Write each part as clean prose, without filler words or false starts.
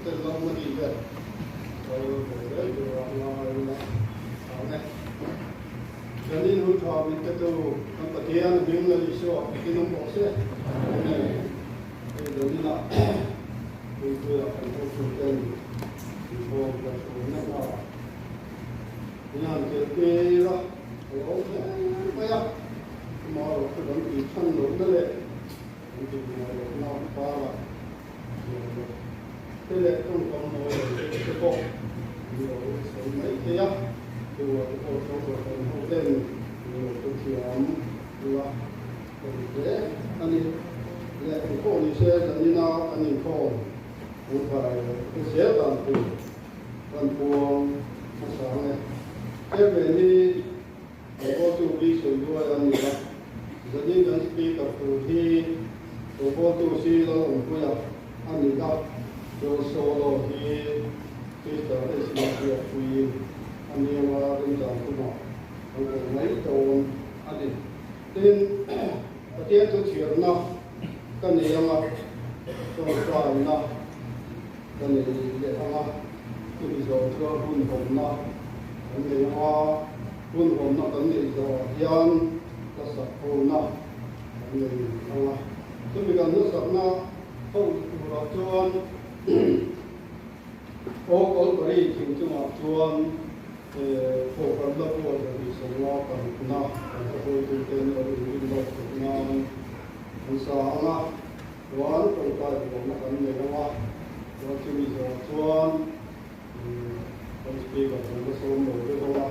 tel lo ma ni le kal ve zel tur a ngai la ang e. Zanin hun tha min petu kan Pathian hming Lal Isua in awm bawk se. Amen. Hei zaninah Puipuia kan hotu ten inkhawm kan hruaina hna min han tel tir a, a lo awm hle mai a, amaherawh chu kan tih chhan lohna leh kan tih nuai lohna karah nuam lo te leh tawngkam mawi lo deuh te pawh an lo sawi mai thei a, chu ah te pawh chuan kohhran ho ten an lo hrethiam ula ka ti hle a ni. Leh engpawh ni se zanina kan inkhawm kan kai te zel dan tur kan puang hmasa ang e. Chairman hi Rawngbawltu Pi Sawiduai a ni a, zanin kan Speaker tur hi Rawngbawltu Si Lalawmpuia a ni a, chuan solo hi Sister H Masiakpuii a ni anga remchang tumah kan kawm mai dawn a ni. Tin, Pathian chu chhiarna ka nei anga tawngtaina ka nei leh anga chumi zawh chuan hun hawmna kan nei anga hun hawmna kan neih zawhah hian ka sak hona kan nei anga chumi kan hmasakna ho turah chuan Aw Kalvari thing chungah chuan Kohhran la pawh 250 na kan hruaituten lo inrin lawk theih nan an sa ang a, chuan tawngtai buaina kan nei ang a, chuan chumi zawhah chuan kan speaker kan la sawm lo deuh ang a,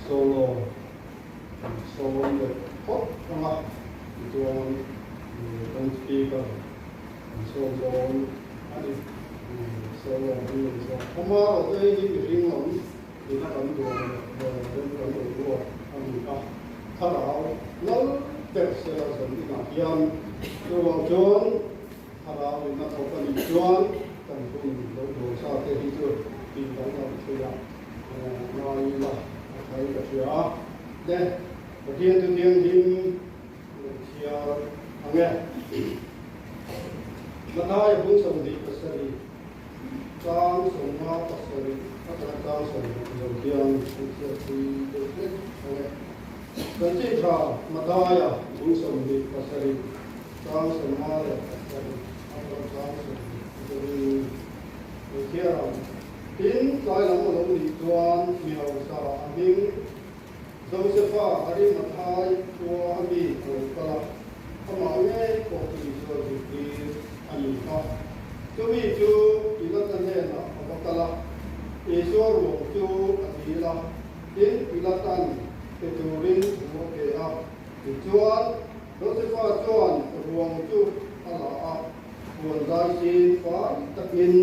solo kan sawm leh phawt ang a, tichuan kan speaker kan sawm dawn a ni. Solo an nei zawk. Amaherawhchu hei hi mihring lam ina kan duan leh rem kan lo ruat a ni a, thlarau lal ber sela zan inah hian chuvang chuan thlarau in a thawk a nih chuan kan hun lo duan sa te hi chu tih danglam theih ah ngai ila a thain ka hria a. Le Pathian chu thianghlim lo chhiar ang e. Mathaia bung 27, chang 57 atanga chang 60 zo hian an chhiatpui deuh hlek ang e. Chanchin tha Mathaia bung 27, chang 57 atanga chang 60 zoin lo chhiar ang. Tin, tlai lam a lo nih chuan mi hausa a hming Josefa Arimathai khua a mi a lo kal a, amah ngei pawh chu Isua zirtir a ni kha. Chumi chu Pilata hnenah a va kal a, Isua ruang chu a dil a, tin Pilatan pe turin thu a pe a. Tichuan, Josefa chuan ruang chu a la a, puan zai sin fai takin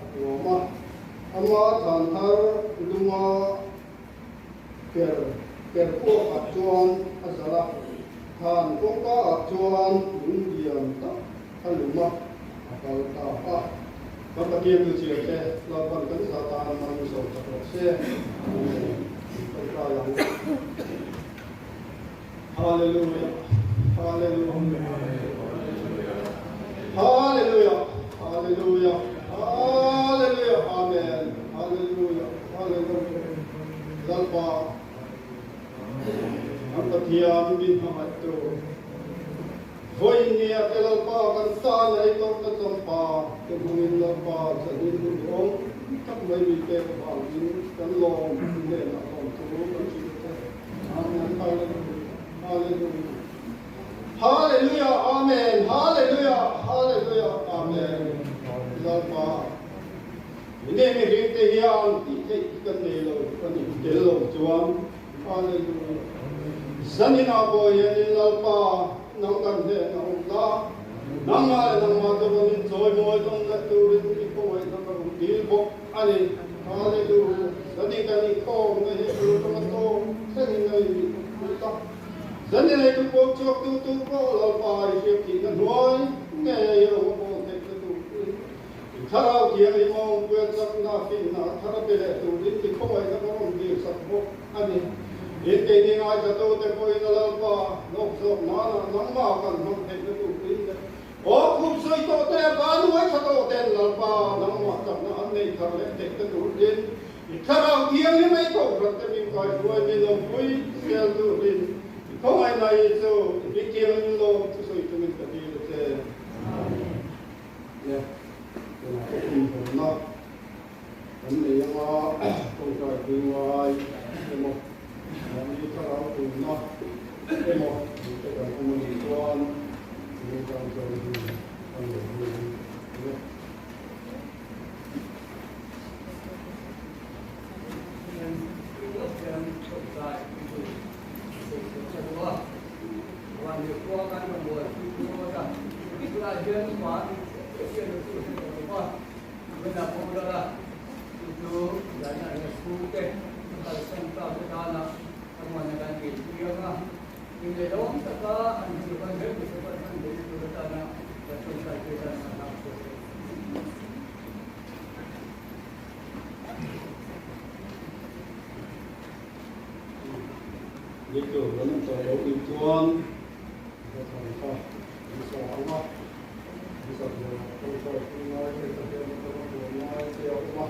a tuam a, ama thlan thar lunga ker ker kuakah chuan a zalh a, thlan kawngkaah chuan lung lian tak a lum a, a kal ta a. Kan Pathian chu chiar te, Lalpan kan zah tan man zo tak rawh se. Amen. Kan kai ang. Hallelujah. Hallelujah. Hallelujah. Hallelujah. Hallelujah. Amen. Hallelujah. Hallelujah. Lalpa kan Pathian min hmangaih tu vawiin nia te Lalpa kan tan a i tawrhna champa te hmangin Lalpa zanin hun duhawm tak mai min pek avangin kan lawm hnenah lawmthu kan hrilh che. Amen Hallelujah Hallelujah Hallelujah Amen Hallelujah Hallelujah Amen Lalpa Mine mihring te hian tih theih hi kan nei lo kan in tel lo chuan Hallelujah Zaninah pawh hianin Lalpa nang kan hnen a awm la nangmah leh nangmah te rawn in chawi mawi tawn leh turin i khawngaihna ka rawn dil bawk a ni. Hallelujah! Zanin kan inkhawmna hi bul atanga tawng thlengin a input a. Zanin eitu pawh chhuak tu tur pawh Lalpa i hriat thihna hnuai ngei a i rawng a pawn theihna turin i thlarau thianghlim a awmpuia chakna finna a thar a pe leh turin mi khawngaihna ka rawn dil sak bawk a ni. In keini ngaithlatute pawhin a Lalpa lawk zawk nana nangmah kan hmang theihna turin le Aw khum sawi tawh te, ba nuai tha tawh ten Lalpa. Pa, nangmah chakna an neih thar leh theih te turin i Thlarau Thianghlim ei Kohhran te min kaihruai min lo pui zel turin i khawngaihna i chu i Thianghlim lawm thusawi chungin ka dil a che. Amen. Le, tunah ka inhawmna kan nei anga tawngtai pui ngai emaw mahni thlarau tumna emaw tih te kan awm a nih chuan nungchang chuan hun kan lo hmang ang e. Ni tur kan awm tawh loh nih chuan ka thlan kha an sa ang a, an sa tur ah tawngtai pui ngai te ka hian ka va buai ngai te a awm a,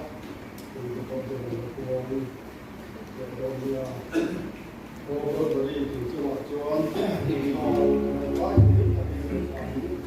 tun te pawh chu rawn la kuang leh dawn nia. Aw Rosary tih chungah chuan ngai lai hlim takin kan sa ang.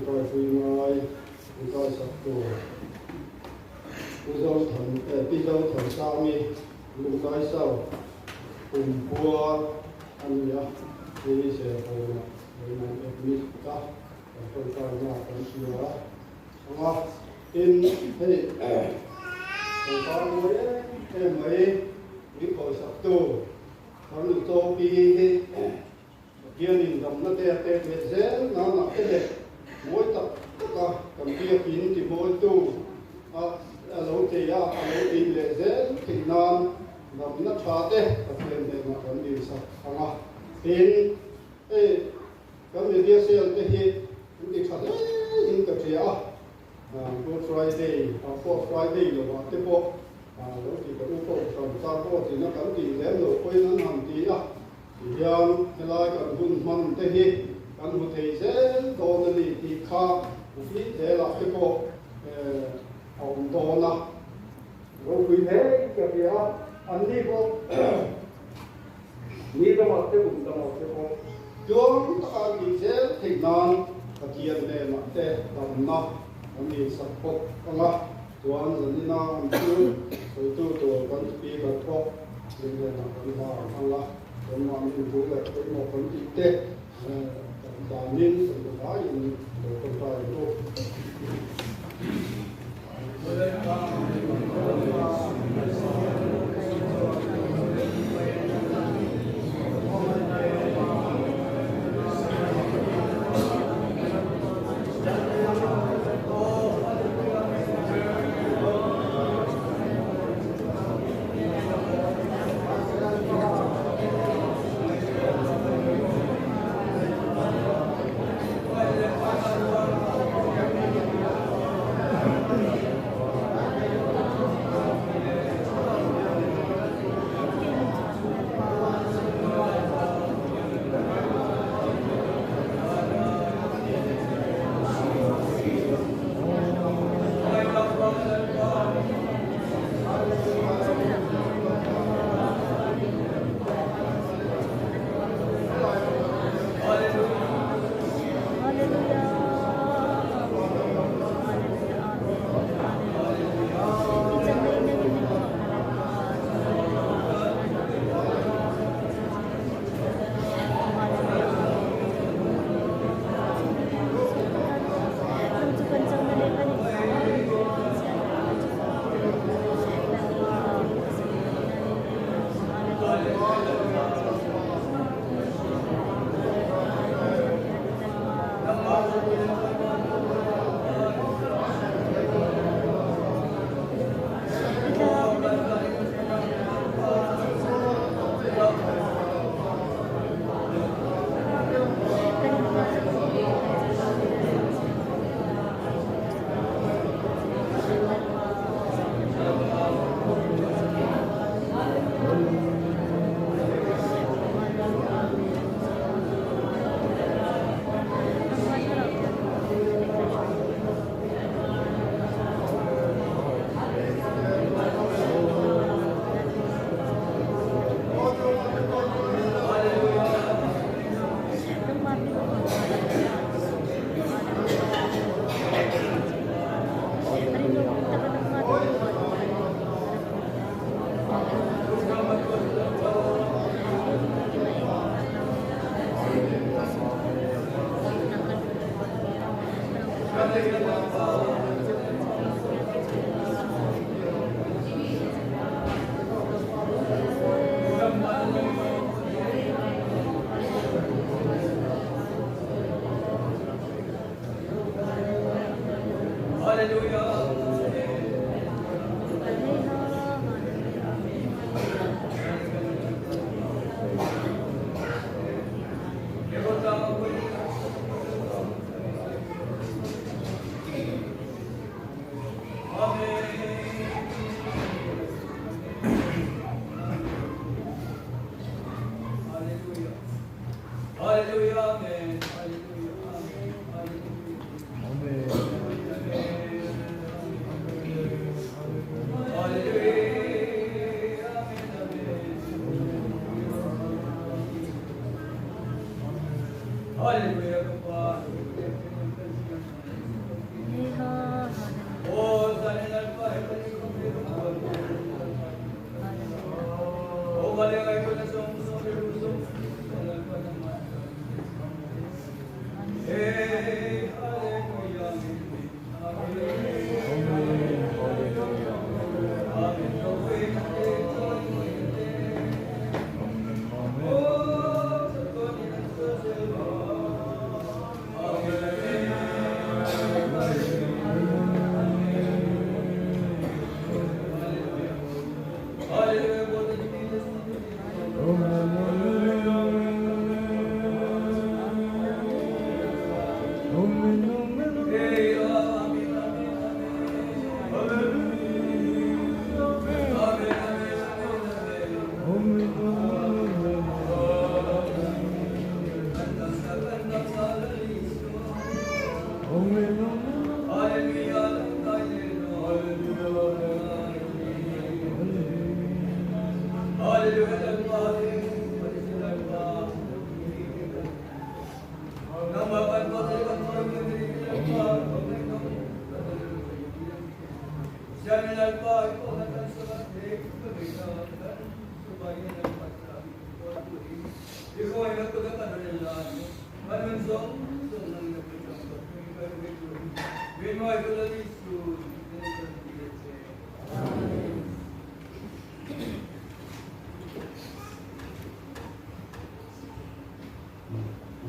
Tawngtaipui ngai tawngtai sak tur Pu Zothan eh Pi Zothansangi Lungdai South Kumkhua a ni a, hei hi Serhawnah vawiin an admit a, kan tawngtaina kan hria ang a. Tin, hei tawngtai mawi em em mai min khawihsaktu Farnu Chawpi hi Pathianin damna te a pek leh zel nanah te leh mawi tak taka kan biakin timawitu a a lo thei a, a lo din leh zel theih nan damna tha te Pathian hnenah kan dilsak ang a. Tin, hei kan media cell te hi an ti tha hle in ka hria a, Good Friday, Fourth Friday lovah te pawh lo ti ka u pawh hran ta pawh tina kan tih lem loh pawhin an han ti a. Tihian helai kan hun hman te hi kan hmu thei zel dawn a ni tih kha ufih zelah te pawh a awm dawn a. Ropui hle in ka hria a, anni pawh ni dangah te kum dangah te pawh tluang taka an tih zel theih nan Pathian hnenah te damna an insak bawk ang a, chuan zanina an chu sawitu tur kan speaker pawh min hnenah kan hlan ang a, kan mahni thu leh pawimawh kan tih te kan danin kan zavaiin lo tawngtai ang u.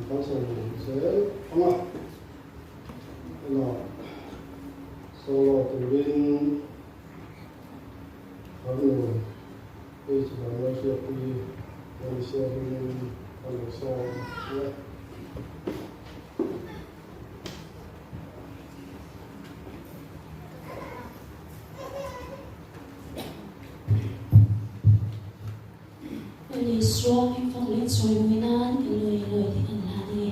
Kan chho zel ang a, tunah solo turin Farnu H Vanlalhriatpuii Vansialin a lo sawm ang e. Lal Isua hming fak leh chawimawi nan Eloi Eloi tih kan hlan a ni.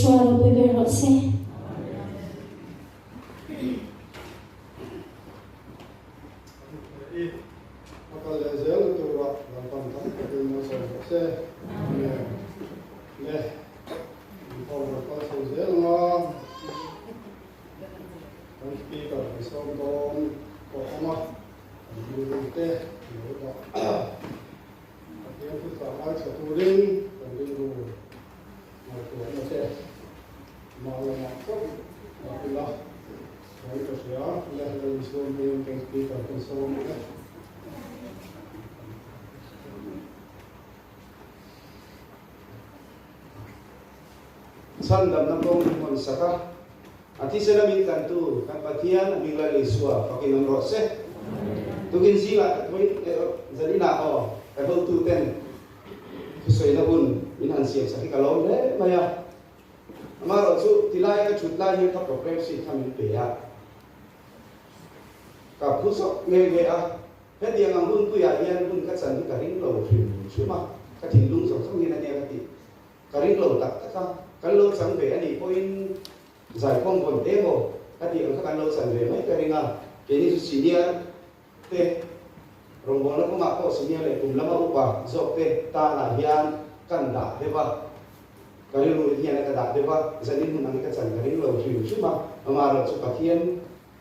Isua ropui ber rawh se. A kal leh zel turah Lalpan tam takin malsawm rawh se. Amen. Le, inkhawm kan kal chho zel ang a. Kan speaker kan sawm dawn pawh awm a, kan rilru te lo dah. Pathian thuchah ngaithla turin kan rilru ngaihtuahna te mah lamah chauh dah ila kan ka hria. Le Lal Isua hming kan speaker kan sawm e. Chhandamna kawng min hawn sak a, a thisena min tlantu kan Pathian a hming Lal Isua fakin awm rawh se. Tukin zingah zaninah aw ka hotu ten thusawina hun min han siam sak hi ka lawm hle mai a. Amaherawhchu tilai ka thut lai hian ka program sheet kha min pe a, ka phu zawk nghe nghe a. Hetiang ang hunpuiah hian hun ka chan hi ka ring lo hrim hrim a, ka thinlung zawng zawng hian a nia ka ti. Ka ring lo tak tak a, kan lo chang ve a nih pawhin zaikhawm vawn te maw ka tih ang kha kan lo chan ve mai ka ring a, keini chu senior te rawngbawlna kawngah pawh senior leh kum lama upa zawk te tanah hian kan dah deuh a, ka rilru hian a ka dah deuh a, zanin hun ang hi ka chan ka ring lo hrim hrim a, amaherawhchu Pathian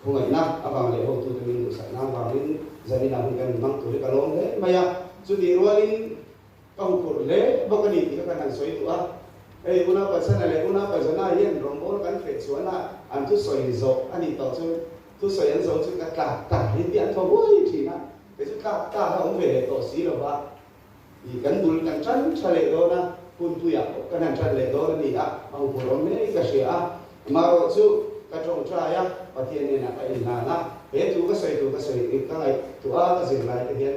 khawngaihna avang leh hotute min duhsakna avangin zaninah hun kan inhmang tur hi ka lawm hle mai a, chutih rualin Ka huphurh hle bawk a ni tih kha kan han sawi duh a. Hei Una Pachana leh Una Pajana hian rawngbâwl kan feh chuan a an thusawi zawh a nih tawh chuan thusawi an zo chu ka tlak ta hi tih an thaw huai thin a, kei chu tlak ta kha awm ve leh tawh si lo va, ih kan bul kan tan tha leh dawn a, hunpuiah pawh kan han tan leh dawn a ni a, a huphurh awm hle ka hria a. Amaherawh chu ka tawngtai a, Pathian hnenah ka inhlan a, he thu ka sawi tur ka sawi ka ngaihtuah a ka zir lai te hian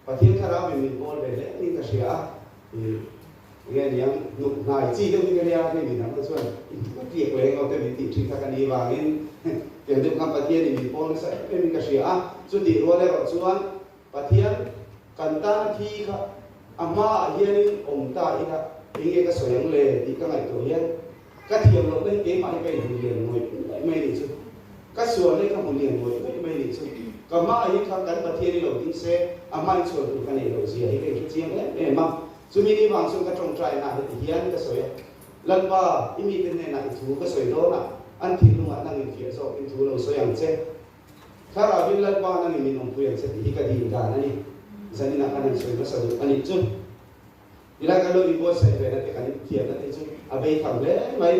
Pathian thlarau in min pawl ve hle niin ka hria a, ih nge niang hnuk hnai chi deuh hi ka nia hei midang te chuan in thu tiak leh englo te min tih thin kha ka ni vangin tiang deuh khan Pathian in min pawl nasa em em in ka hria a, chutih rual erawh chuan Pathian kan tan thi kha a hmaah hianin awm ta ila enge ka sawi ang le tih ka ngaihtuah hian ka thiam lohna hi keimah hi ka inhmu lian ngawih ngawih mai nih chu. Ka sual hi ka hmu lian ngawih ngawih mai nih chu. Ka hma hi kha kan Pathian hi lo ding se, a hma in chhuan tur ka neih loh zia hi ka inhre chiang em em a. Chumi ni vang chuan ka tawngtai na heti hian ka sawi a, Lalpa, i mite hnenah i thu ka sawi dawn a, an thinlungah nang infiah zawk in thu lo sawi ang che. Thlarauin Lalpa nangin min awmpui ang che tih hi ka dil dan a ni. Zaninah kan han sawi hmasa duh a nih chu. Tilai kan lo inbuatsaih ve na te kan thiamna te chu a bei tham hle mai.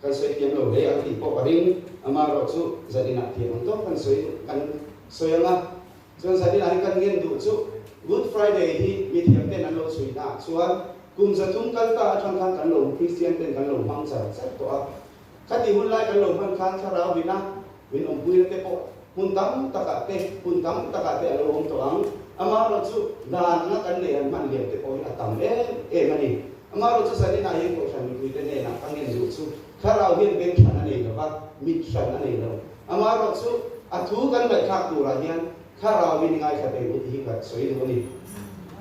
Kan sawi thiam lo hle ang tih pawh ka ring. Amaherawh chu zaninah thiam ang tawk kan sawi kan sawi ang a. Chuan zaninah hi kan ngen duh chu Good Friday hi mithiam ten an lo chhui hnaah chuan kum 300 kal ta atang khan kan lo Kristian ten kan lo hmang char char tawh a. Khati hun lai kan lo hman khan thlarau vina min awmpuina te pawh hmun tam takah te hun tam takah te a lo awm tawh ang. Amaherawh chu dan anga kan nei an hman liam te pawh hi a tam em em a ni. Amaherawh chu zaninah hian Kohhran mipuite hnenah ka ngen duh chu thlarau hian beng hran a nei lo va, mit hran a nei lo. Amaherawh chu a thu kan ngaihthlak turah hian thlarau in i ngaithla teh u tih hi ka sawi duh a ni.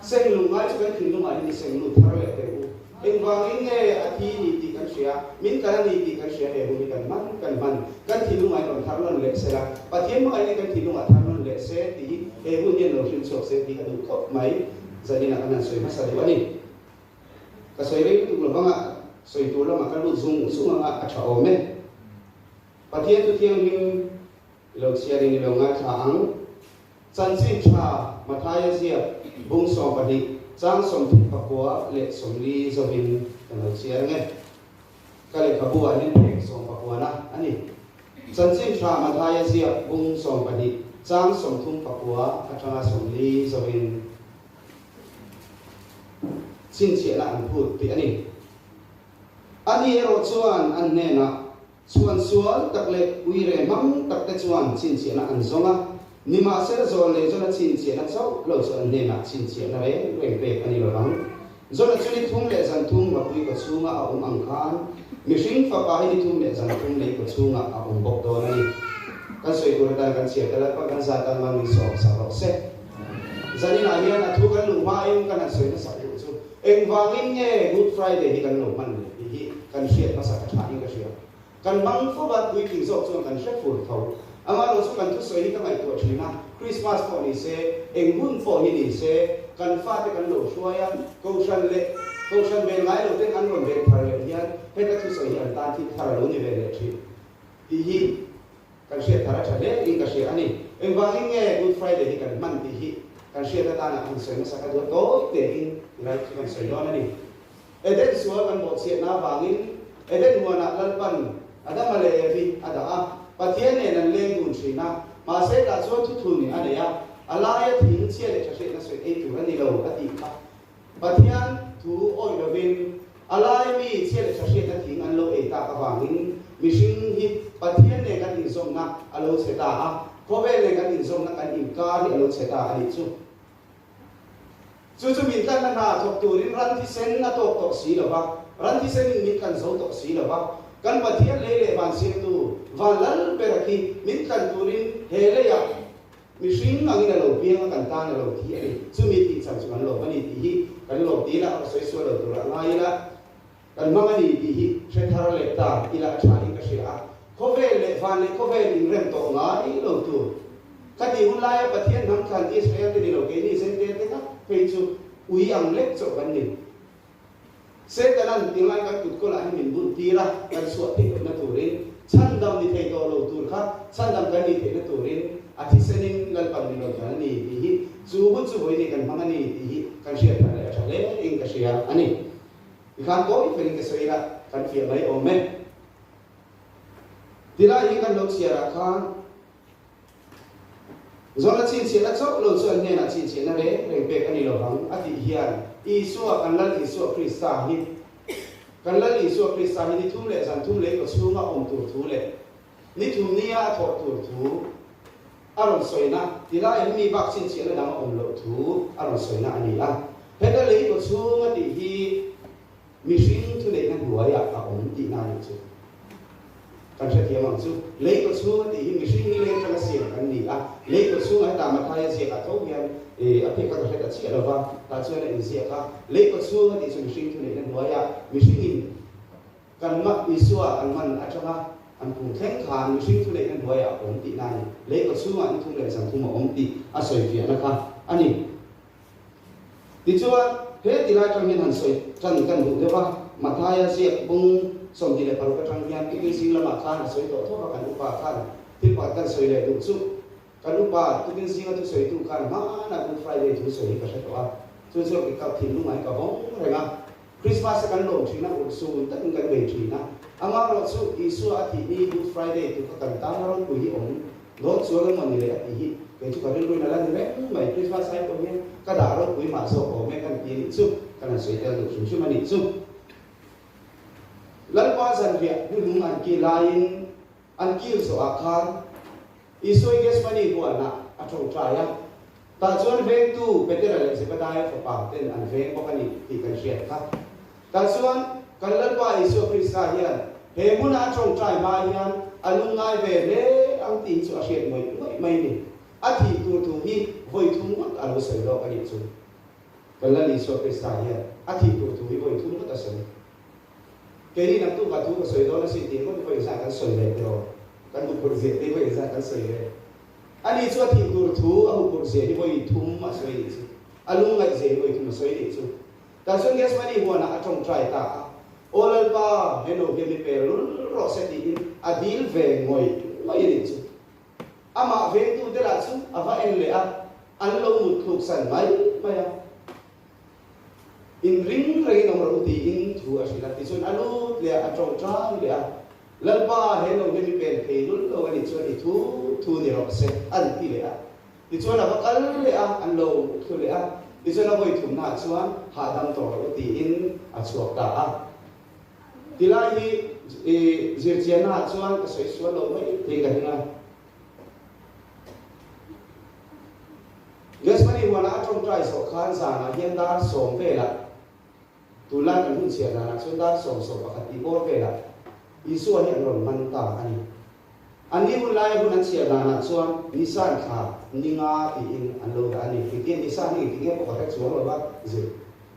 Seng lung ngai chu kan thinlungah hian i seng lut thar leh teh u. Engvangin nge a thi ni tih kan hria, min kal a ni tih kan hria he hun hi kan hman kan hman. Kan thinlungah hian rawn thar nawn leh se la, Pathian hmangaihna hi kan thinlungah thar nawn leh se tih hi he hun hian lo hrilh chhuak se tih ka duh khawp mai. Zaninah kan han sawi hmasa duh a ni. Ka sawi rei lutuk lo vanga sawi tur lamah ka lut zung zung anga a tha awm e. Pathian chu thianghlim i lo chhiarin i lo ngaithla ang. Chanchin tha Mathaia ziak bung 12 chang 39 leh 40 zawhin kan lo chhiar ang e. Ka lehkhabu ah hian phek 19 na a ni. Chanchin tha Mathaia ziak bung 12 chang 39 atanga 40 zawhin chhinchhiahna an phut tih a ni. Ani erawh chuan an hnenah Chhuan sual tak leh uire hmang tak te chuan chhinchhiahna an zawng a, nimahsela zawl leh Jona chhinchhiahna chauh lo chu an hnenah chhinchhiahna reng reng pek a ni lo vang. Jona chu ni thum leh zan thum ngapui kaw chhunga a awm ang khan mihring fapa hi ni thum leh zan thum lei kaw chhungah a awm bawk dawn a ni. Kan sawi tur atan kan chhiar tel a, pa kan zat tan man min sawm sak rawh se. Zaninah hian a thu kan luh hmain kan han sawi hmasak duh chu engvangin nge Good Friday hi kan lo hman leh tih hi. kan hriat hmasa ka tha in ka hria. Kan hmang fo a, puitling zawk chuan kan hre fur tho. Amaherawh chu kan thusawi hi ka ngaihtuah thin a, Christmas pawh ni se, eng hun pawh hi ni se, kan fate kan lo hruai a, Kohhran leh Kohhran vel ngai lo ten an rawn ven thar leh hian heta thusawi hi an tan thil thar a lo ni ve leh thin tih hi kan hriat thar a tha hle in ka hria a ni. Engvangin nge Good Friday hi kan hman tih hi kan hriat atana han sawi hmasa ka duh a, tawi tein tilai chu kan sawi dawn a ni. Eden sual kan bawhchhiatna avangin Eden huanah Lalpan Adama leh Evi a dah a, Pathian nen an leng dun thin a, mahse tah chuan thuthun a nei a, a laia thing chhia leh tha hriatna sawi ei tur a ni lo a tih kha. Pathian thu awih lovin a laia mi chhia leh tha hriatna thing an lo ei tak avangin mihring hi Pathian nen kan inzawmna a lo chhe ta a, khawvel nen kan inzawmna kan inkar hi a lo chhe ta a nih chu. Chu chu min tlanna hna thawk turin ran thisen a tawk tawh si lo va, ran thisenin min tlan zo tawh si lo va, kan Pathian lei leh van siamtu van lal bera khi min tlan turin he leiah mihring angin a lo piang a, kan tan a lo thi a ni. Chumi tih chhan chu kan lawm a ni tih hi kan lawm ti ila, ka sawi sual lo turah ngai ila, kan hmang a ni tih hi hre thar leh ta ila a tha in ka hria a. Khawvel leh van leh khawvel inrem tawh ngai lo tur. Khati hun laia Pathian hnam thlan Israel te ni lo keini Zente te tak phei chu ui ang lek chauh kan ni. Setanan tinglai kan kut kawlah hi min bun tir a, kan chhuah theih lohna turin, chhandam ni thei tawh lo tur kha chhandam kan nih theihna turin a thisenin Lalpan min rawn thlan a ni tih hi chu hun chu vawiin kan hmang a ni tih hi kan hriat thar leh a tha hle in ka hria a ni. Tikhan tawi felin ka sawi ila kan fiah mai awm e. Tilai hi kan lo chhiarah khan Zawhna chhinchhiahna chauh lo chuan hnenah chhinchhiahna reng reng pek a ni lo vang a tih hian Isua, kan Lal Isua Krista hi kan Lal Isua Krista hi ni thum leh zan thum lei kawchhunga awm tur thu leh ni thum nia a thawh tur thu a rawn sawina tilaiah hi mi bak chhinchhiahna dang a awm loh thu a rawn sawina a ni a. Heta lei kawchhung a tih hi Mihring thuneihna hnuaiah a awm tihna a nih chu. Kan hrethiam ang chu. Lei kawchhung a tih hi mihring ni leng atanga siam kan ni a. Lei kawchhungah hetah Mathaia ziakah tho hian a phek kha ka hre ta chiah lo va, tah chuan a inziak a. Lei kawchhung a tih chu mihring thuneihna hnuaiah mihringin kan mah Isua an man atanga an phung thleng khan mihring thuneihna hnuaiah a awm tihna a ni. Lei kawchhungah ni thum leh zan thum a awm tih a sawifiahna kha a ni. Tichuan, he tilai atang hian han sawi tan kan duh deuh a, Mathaia ziak bung 26 atang hian tukin zing lamah khan a sawi tawh thawk a, kan upa khan thil pakhat kan sawi leh duh chu, kan upa tukin zinga thusawitu khan hmanah Good Friday thu sawi hi ka hre tawh a, chu chuan ka kap thinlung ai ka vawng reng a, Christmas a kan lawm thin a, urhsun takin kan bei thin a, amaherawh chu Isua a thih ni Good Friday tu kha kan tan a ropui hi awm dawn chuang emaw ni leh a tih hi kei chu ka rilruin a la ni reng mai, Christmas ai pawh hian ka dah ropui mah zawk awm e kan ti a nih chu, kan han sawi tel duh hrim hrim a nih chu. Lalpa zanriah hnuhnung an kil laiin an kil zawhah khan Isua i Gethsemane huanah a tawngtai a, tah chuan vengtu Petera leh Zebediah fapa ten an veng bawk a ni tih kan hriat kha. Tah chuan kan Lalpa Isua Krista hian he hmuna a tawngtai hma hian a lungngai ve hle ang tih hi chu a hriat ngawih ngawih mai ni. A thih tur thu hi vawi thum ngawt a lo sawi lawk a nih chu. Kan Lal Isua Krista hian a thih tur thu hi vawi thum ngawt a sawi. Keini naktuk ah thu ka sawi dawn asin tih ngawt vawi zah kan sawi leh tiraw? Kan huphurh ziah te vawi zah kan sawi leh. Ani chu a thih tur thu a huphurh ziah hi vawi thum a sawi nih chu. A lungngaih ziah hi vawi thum a sawi nih chu. Tah chuan Gethsemane huanah a tawngtai ta a, Aw Lalpa, he no hian mi pel lul rawh se tiin a dil ve ngawih ngawih a nih chu. Amah vengtu te lah chu a va en leh a, an lo mut thluk san mai mai a. Inring rengin awm rawh u tiin thu a hrilh a, tichuan a lut leh a, a tawngtai leh a, Lalpa, he lo hi mi pen thei lul lo a nih chuan i thu thu ni rawh se, an ti leh a. Tichuan a va kal leh a, an lo thlu leh a, tichuan a vawi thumnaah chuan hahdam tawh rawh u tiin a chhuak ta a. Tilai hi zirchiannaah chuan ka sawi sual lo mai thei ka ring a. Gethsemane huanah a tawngtai zawh khan zanah hian dar sawm velah, tunlai kan hun chhiah danah chuan dar sawm sawm pakhat tih bawr velah Isua hi an rawn man ta a ni. An ni hun laia hun an chhiah danah chuan Nisan thla ni nga tiin an lo dah a ni. Engtin Nisan hi engtin nge pawh ka hre chuang lo va, zir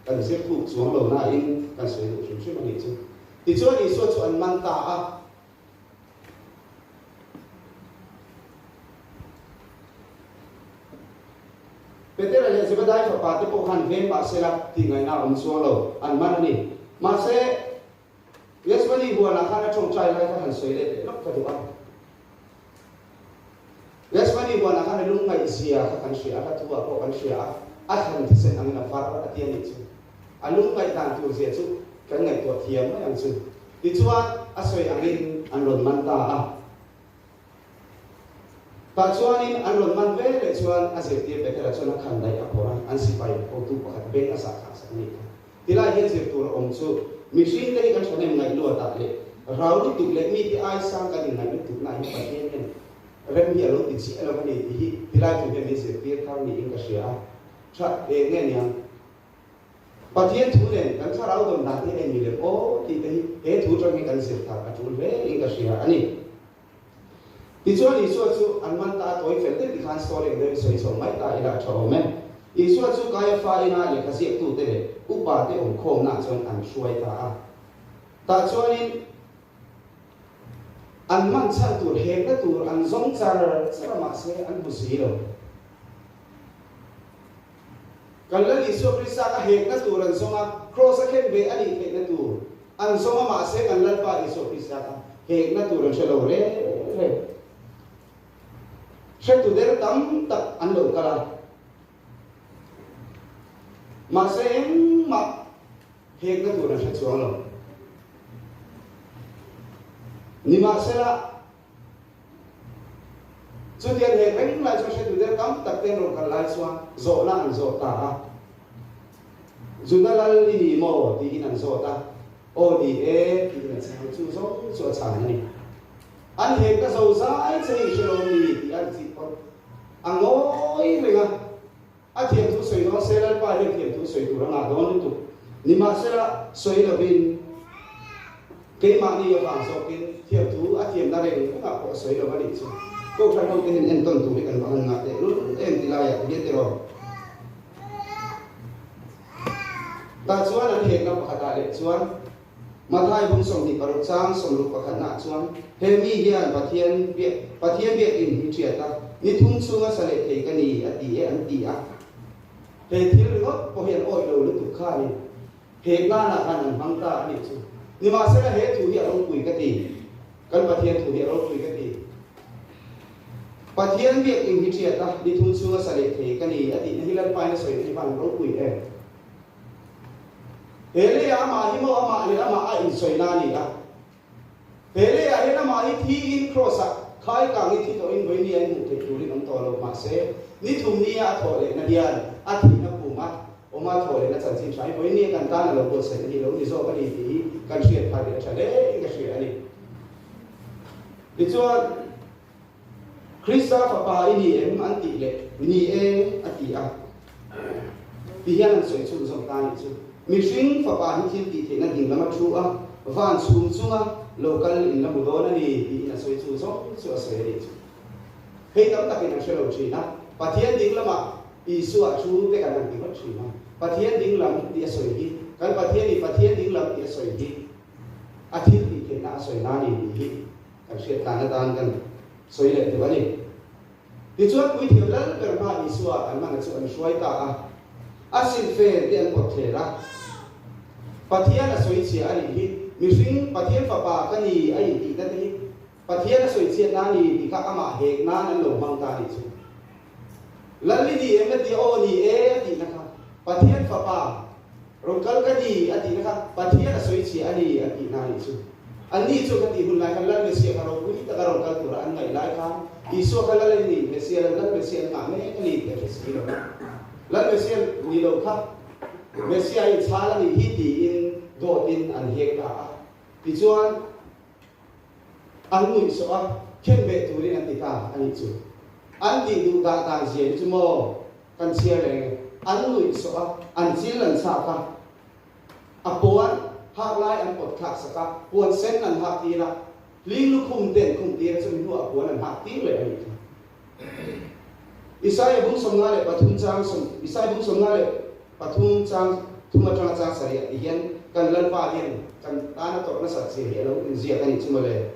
kan zir thuk chuang lo nain kan sawi duh hrim hrim a nih chu. Tichuan Isua chu an man ta a. Petera leh Zebedai fapa te pawh khan veng mah sela tih ngaihna a awm chuang lo, an man a ni. Mahse, Yasmani huanah khan a tawngtai lai kha han sawi leh leh lawk ka duh a. Yasmani huanah khan a lungngaihzia kha kan hria a, hla thu ah pawh kan hria a, a thlan thisen angin a var a ti a nih chu. A lungngaih dan tur zia chu kan ngaihtuah thiam mai ang chu. Tichuan, a sawi angin an rawn man ta a. Tah chuanin an rawn man ve leh chuan a zirtir Petera chuan a khan daih a phawrh a, an sipai hotu pakhat beng a sah khah sak a nih kha. Tilai hian zir tur a awm chu mihring te hi kan thahnem ngaih luatah leh rau lutuk leh mite ai sang kan inngaih lutuk na hi Pathian hian rem hi a lo ti chiah lo a ni tih hi tilai thu hian min zirtir thar niin ka hria a. Tha eng nge niang? Pathian thu nen kan thlarau dawn dan te hi a inmi lem aw tih te hi he thu tang hi kan zir thar a tul hle in ka hria a ni. Tichuan Isua chu an man ta a tawi fel deuh tikhan story ang deuhin sawi chho mai ta ila a tha awm e. Isua chu Kaiafa ina lehkha ziaktute leh upa te awmkhawmnaah chuan an hruai ta a. Tah chuanin an man chhan tur hekna tur an zawng char char a mahse an hmu si lo. Kan Lal Isua Krista ka hekna tur an zawng a, Kraws a khen ve a nih theihna tur an zawng a, mahse kan Lalpa Isua Krista kha hekna tur an hre lo reng reng. Hretu der tam tak an lo kal a, mahse engmah hekna tur an hre chuang lo. Nimahsela, Chutiang hek reng lai chuan hretu der tam tak ten rawn kal lai chuan zawhna an zawt ta a. Juda lal i ni maw? tiin an zawt a. Aw ni e tiin an chhang a, chu zawng chu a chhan a ni. An hek ka zo zai che hi i hre lo mi? tih an chih phawt. A ngawi reng a. A thiamthu sawi dawn se Lalpa hian thiamthu sawi tur a ngah dawn lutuk. Nimahsela, sawi lovin keimahni avang zawkin thiamthu a thiamna reng rengah pawh a sawi lo a nih chu. Kohhran hote hian entawn tur hi kan va han ngah teh lul em ti laiah ti hian tiraw? Tah chuan an hekna pakhatah leh chuan Mathai bung 26 chang sawmruk pakhatnaah chuan he mi hian Pathian biak Pathian biakin hi ṭhiat a, ni thum chhunga sa leh thei ka ni a ti e an ti a. He thil ringawt pawh hi an awih lo lutuk khanin he nganah khan an hmang ta a nih chu. Nimahsela he thu hi a ropui ka ti. Kan Pathian thu hi a ropui ka ti. Pathian biakin hi ṭhiat a, ni thum chhunga sa leh thei ka ni a tihna hi Lalpain a sawi na hi van ropui em? He leiah amah hi maw amah leh amah a insawi na a ni a. He leiah hian amah hi thiin Kraws-ah khai kangin thi tawhin vawi ni a inhmuh theih turin awm tawh lo. Mahse, ni thum nia a thawh lehna hian a thihna puma awma thawh lehna chanchin tha hi vawi nia kan tan a lo buatsaih na hi lo ni zawk a ni tih hi kan hriat phah leh a tha hle in ka hria a ni. Tichuan, Krista fapa i ni em? an tih leh, Ni e, a ti a. Ti hian an sawi chhunzawm ta nih chu. Mihring fapa hi thil tih theihna ding lam a thu a, van chhum chunga lo kal in la hmu dawn a ni, tiin a sawi chhunzawm chu a sawi a nih chu. Hei tam takin an hre lo thin a, Pathian ding lamah Isua thu te kan han ti ngawt thin a, Pathian ding lam tih a sawi hi, kan Pathian in Pathian ding lam tih a sawi hi, a thil tih theihna a sawi na a ni tih hi kan hriat tlan atan kan sawi leh duh a ni. Tichuan Puithiam Lal ber hma Isua an hmana chu an hruai ta a, a silfen te an pawt thler a. Pathian a sawi chhia a nih hi, mihring Pathian fapa ka ni a intihna te hi Pathian a sawi chhiat na a ni tih kha amah hek nan an lo hmang ta a nih chu. Lal i ni em a ti a, aw ni e a tihna kha Pathian fapa rawn kal ka ni a tihna kha Pathian a sawi chhia a ni a tihna a nih chu. Anni chu ka tih hun lai khan Lal Messiah kha ropui taka rawn kal tura an ngaih lai khan Isua kha Lal a ni, Messiah Lal Messiah an nghah mek a ni tih a hre si lo. Lal Messiah ni lo kha Messiah in chhal a nih hi tiin dawtin an hek ta a. Tichuan. An nuih sawh a, khen beh turin an ti ta a nih chu. An tih duh dah dan zia hi chu maw kan chhiar reng e. An nuih sawh a, an chil an chhak a, a puan hak lai an pawt thlak sak a, puan sen an hak tir a, hling lukhum te an khum tir a, chumi hnuah puan an hak tir leh a nih kha. Isaia bung 53 chang Isaia bung 53 chang. Thum atanga chang sarih ti hian kan Lalpa hian kan tana tawrh nasat zia hi a lo inziak a nih chu mawle.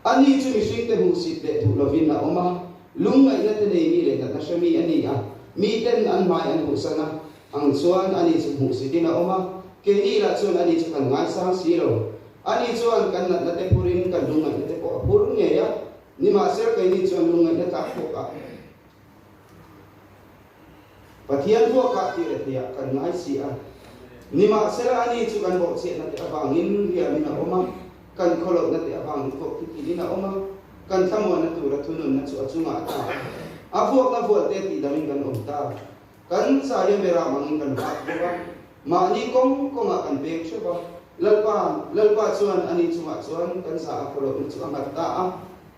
Ani chu mihringte hmuhsit leh duh lovin a awm a, lungngaihna te nei mi leh natna hre mi a ni a, miten an hmai an hmuhsan a, ang chuan ani chu hmuhsitin a awm a, keini lah chuan ani chu kan ngaisang si lo. Ani chuan kan natna te phurin kan lungngaihna te pawh a phur ngei a, nimahsela keini chuan lungngaihna tlak bawk a. Pathian vuakah tih leh theihah kan ngai si a. Nimahsela ani chu kan bawhchhiahna te avangin hliamin a awm a, kan khawlohna te avangin vuak thi thiin a awm a, kan thlamuanna tura thununna chu a chungah a ta. A vuakna vualte tihdamin kan awm ta. Kan chaia berah mangin kan vak bawk a, mahni kawng kawngah kan peng hrep a. Lalpa, Lalpa chuan ani chungah chuan kan za a khawlohna chu a nghat ta a.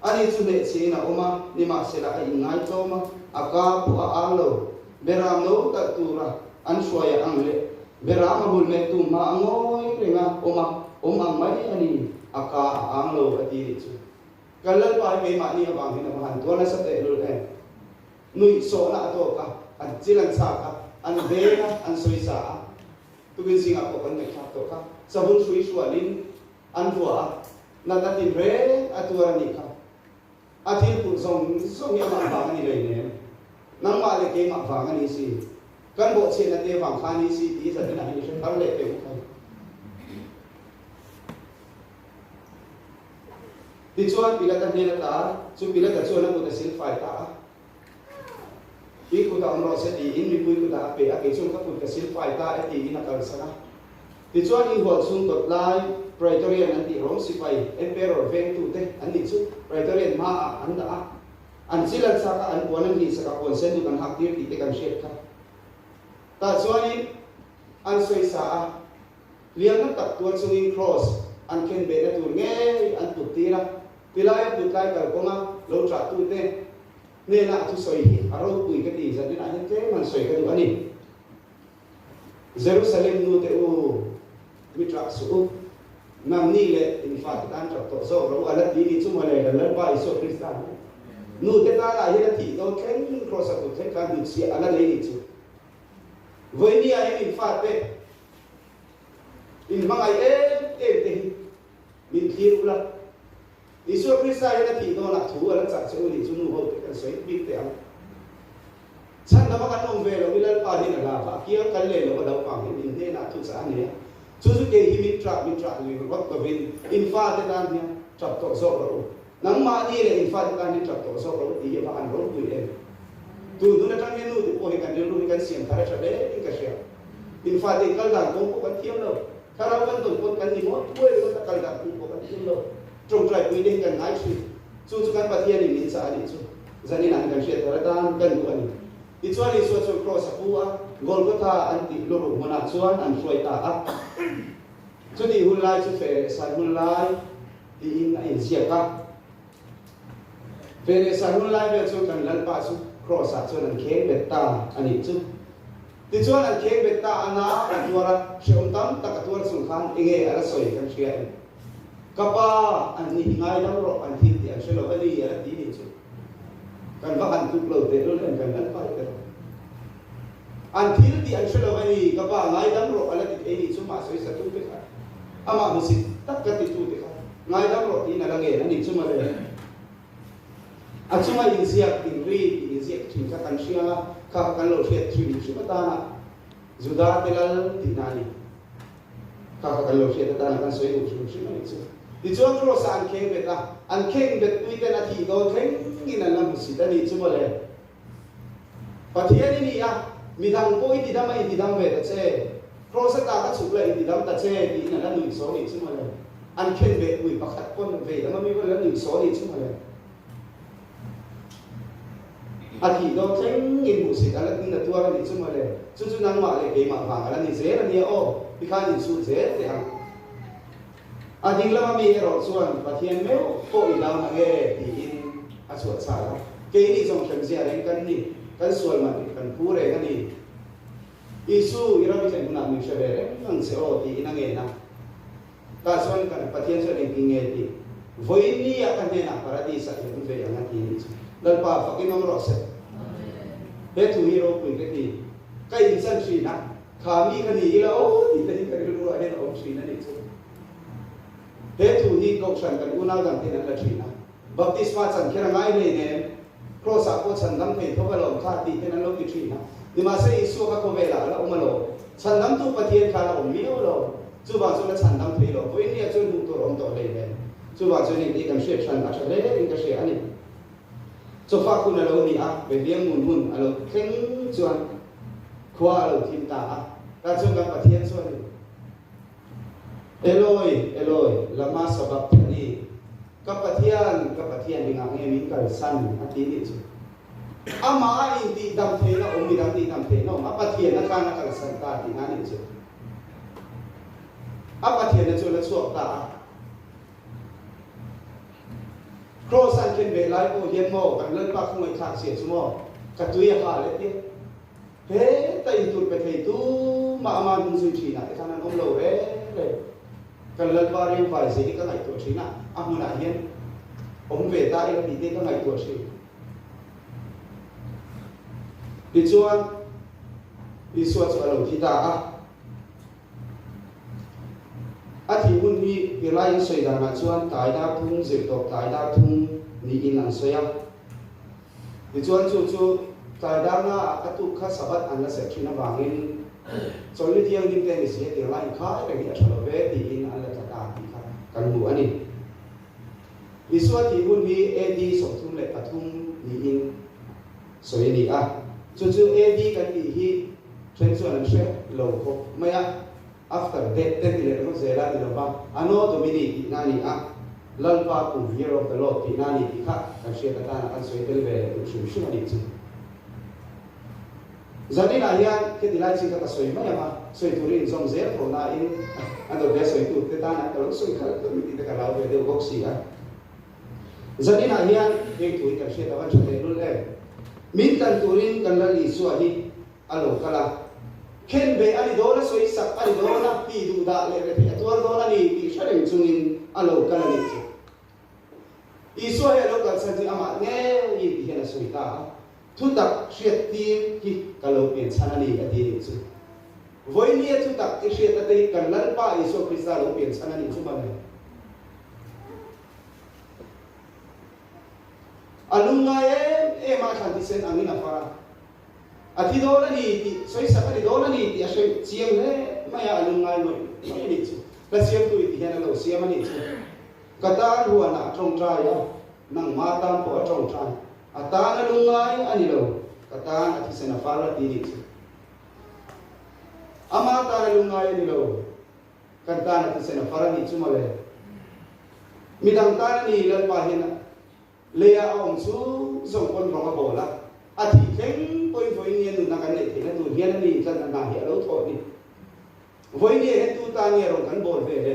Ani chu hnehchhiain a awm a, nimahsela a inngai tlawm a, a ka pawh a ang lo. Beram lo talh tura an hruai a ang leh beram a hul mettu hma a ngawi reng a, awm a, awm ang mai a ni, a ka a ang lo a ti nih chu. Kan Lalpa hi keimahni avang hian a va han tuar nasa teh lul em. Nuihsawhna a tawk a, an chil an chhak a, an veng a, an sawisa a, tukin zingah pawh kan ngaihthlak tawh kha, savun hrui hrualin an vua a, natna tin reng a tuar a nih kha. A thil put zawng zawng hi amah vang a ni lei nem. Nangmah leh keimah vang a ni si. Kan bawhchhiatna te vang kha a ni si tih zat inah hian i hre thar leh teh u khai. Tichuan Pilata hnen ata chu Pilata chuan a kut a silfai ta a. I kutah awm rawh se tiin mipui kutah a pe a, kei chuan ka kut ka silfai ta e tiin a kalsan a. Tichuan inhual chhung dawt lai Praetorian an tih Rom sipai Emperor vengtute an nih chu Praetorian hmaah an dah a, an chil an chak a, an puan an hlihsak a, puan sen dut an hak tir tih te kan hriat kha. Tah chuanin an sawisa a, hliamna tak tuar chungin Cross an khen behna tur ngei an put tir a, Tilaia put lai kalkawnga lo ṭahtute hnena a thusawi hi a ropui ka ti, zaninah hian tlem han sawi ka duh a ni. Jerusalem nute u, mi ṭah suh u, nangni leh in fate tan ṭap tawh zawk rawh u, a la ti ni chu mawle, kan Lalpa Isua Krista hi nute tanah hian a thih dawn thleng, Kraws a kut thleng khan hnutchhiah a la nei ni chu. Vawinia hian in fate in hmangaih em em te hi min thlir ula, Isua Krista hian a thih dawnah thu a la chah che u nih chu nu ho te kan sawi bik teh ang. Chhandam a kan awm ve lo i Lalpa hian a la va, a kiang kal leh lo a lo pang hian in hnenah thu chah a nei a. Chu chu kei hi min ṭah min ṭah lui rawt lovin in fate tan hian ṭap tawh zawk rawh u. Nangmahni leh in fate tan hian ṭap tawh zawk rawh u tih hi a va han ropui em. Tun hun aṭang hian nu te pawh hi kan rilru hi kan siam thar a ṭha hle in ka hria. In fate in kal dan kawng pawh kan thiam lo. Thlarau kan tawn pawn kan ni maw? Tuai ringawt a kal dan kawng pawh kan thiam lo. Ṭawngṭai pui te hi kan ngai ṭhin. Chu chu kan Pathianin min chah a nih chu. Zanin ah kan hriat thar atan kan duh a ni. Tichuan Isua chuan Kraws a pu a, Golgotha an tih luruh hmunah chuan an hruai ta a. Chutih hun lai chu feh leh san hun lai tiin a inziak a. Feh leh san hun lai vel chuan kan Lalpa chu Kraws ah chuan an kheng bet ta a nih chu. Tichuan an kheng bet ta a na a tuar a, hrehawm tam tak a tuar chung khan enge a la sawi kan hria em? Ka pa, an ni hi ngaidam rawh, an thil tih an hre lo a ni, a la ti nih chu. Kan va han tluk lo teh lul em, kan Lalpa hi erawh. An thil tih an hre lo a ni, ka pa ngaidam rawh a la ti thei nih chu, mah sawi satu te kha, amah hmusit tak ka titu te kha, ngaidam rawh tiin a la ngen a nih chu mawle. A chunga inziak inri tih inziak thin kha kan hria a, kha kha kan lo hriat thin hrim atana Juda te lal tihna a ni. Kha kha kan lo hriat atana kan sawi duh hrim hrim a nih chu. Tichuan Cross-ah an kheng bet a, an kheng bet pui ten a thih dawn thlengin an la hmusit a nih chu mawle. Pathian i ni a, midang pawh i tidam a i tidam ve ta che, Cross ata ka chhuk la i tidam ta che tiin a la nuih saw nih chu mawle. An khen ve pui pakhat pawn vei lam ami pawn a la nuih saw nih chu mawle. A thih dawn thlengin hmuhsit a la in a tuar a nih chu mawle. Chu chu nangmah leh keimah vang a la ni zel a nia aw, tikhan inchhut zel teh ang. A ding lama mi erawh chuan Pathian meuh pawh i hlau na nge tiin a chhuah chhal a. Keini zawng hremzia reng kan ni, kan sual man rih kan phu reng a ni. Isu, i ram i thlen hunah min hre ve reng ang che aw tiin a ngen a. Tah chuan kan Pathian chuan engtin nge tih? Vawiin ni ah ka hnenah Paradis ah i awm ve ang a ti nih chu. Lalpa fakin awm rawh se. He thu hi ropui ka ti. Ka inchan thin a, kha mi kha ni ila aw tih te hi ka rilru ah hian a awm thin a nih chu. He thu hi Kohhran kan unau dang ten an la thin a, Baptisma chan kher a ngai hleinem, Kraws ah pawh chhandam thei tho alawm kha tih ten an lo ti thin a. Nimahse Isua kha khawvelah a la awm alawm, chhandamtu Pathian kha a la awm miau alawm, chuvang chuan a chhandam thei lo, vawiin nia chuan hmuh tur a awm tawh hleinem. Chuvang chuan engti kan hriat hran a tha hle in ka hria a ni. Chawfak hun a lo ni a, Behliang mun hun a lo thleng chuan khua a lo thim ta a, tah chuan kan Pathian chuanin, Eloi, Eloi, lama sabakthani, ka Pathian, ka Pathian engah nge min kalsan? a ti nih chu. Amah a intihdam theihna awm, midang tihdam theihna awm, a Pathianna khan a kalsan ta tihna nih chu. A Pathianna chu a la chhuak ta a. Kraws an khen ve lai pawh hian maw kan Lalpa khawngaihthlak zia chu maw ka tui a ha leh tia. Heta intur pe thei tu mah ama hnung zui thin ah te khan an awm lo reng reng. Kan Lalpa riangvai zia hi ka ngaihtuah thin a, a hmunah hian awm ve ta ila tih te ka ngaihtuah thin. Tichuan Isua chu a lo thi ta a. A thih hun hi tirlai an sawi danah chuan tlai dar thum zirtawp tlai dar thum niin an sawi a. Tichuan chu chu tlai darna ah ka tuk kha Sabbath an la serh thin avangin chawlhni thianghlim te ni si a tirlai inkhai reng hi a tha lo ve tiin an la tla ta tih kha kan hmu a ni. Isua thih hun hi AD 33 niin sawi a ni a, chu chu AD kan tih hi then chuan an hre lo khawp mai a, after death te ti leh ringawt zel a ni lo va, Anno Domini tihna a ni a, Lalpa kum, Year of the Lord, tihna a ni tih kha kan hriat atana kan sawi tel ve leh duh hrim hrim a nih chu. Zaninah hian kheti lai chin kha ka sawi mai ang a, sawi turin inzawm zel tho nain a dawt leh sawitu te tana ka lo sawi khalh khalh mai tih te ka hlau ve deuh bawk si a. Zaninah hian heng thu hi kan hriat avan tha teh lul em? Min tlan turin kan Lal Isua hi a lo kal a, khen ve a ni dawn a, sawi sak a ni dawn a, tih duh dah leh rethei a tuar dawn a ni tih hre reng chungin a lo kal a nih chu. Isua hi a lo kalsan chu amah ngei ti hian a sawi ta a, thutak hriat tir hi ka lo pian chhan a ni a ti nih chu. Vawinia thutak i hriatna te hi kan Lalpa Isua Krista lo pian chhan a nih chu mawle. A lungngai em em a, a thlan thisen angin a far a. A thi dawn a ni tih, sawisak a ni dawn a ni tih a hre chiang hle mai a, a lungngai ngawih ngawih a nih chu. Hla siamtu i ti hian a lo siam a nih chu. Ka tan huanah a tawngtai a, nangma tan pawh a tawngtai. A tan a lungngai a ni lo, ka tan a thisen a far a ti nih chu. Ama tan a lungngai a ni lo. Kan tan a thisen a far a nih chu mawle. Midang tan a ni Lalpa hian leia a awm chu zawng pawn rawng a bawl a, a thih thleng pawhin vawiin nia nunna kan neih theihna tur hian a ni tlan a hna hi a lo thawh ni. Vawiin nia hian tu tan nge rawng kan bawl ve le?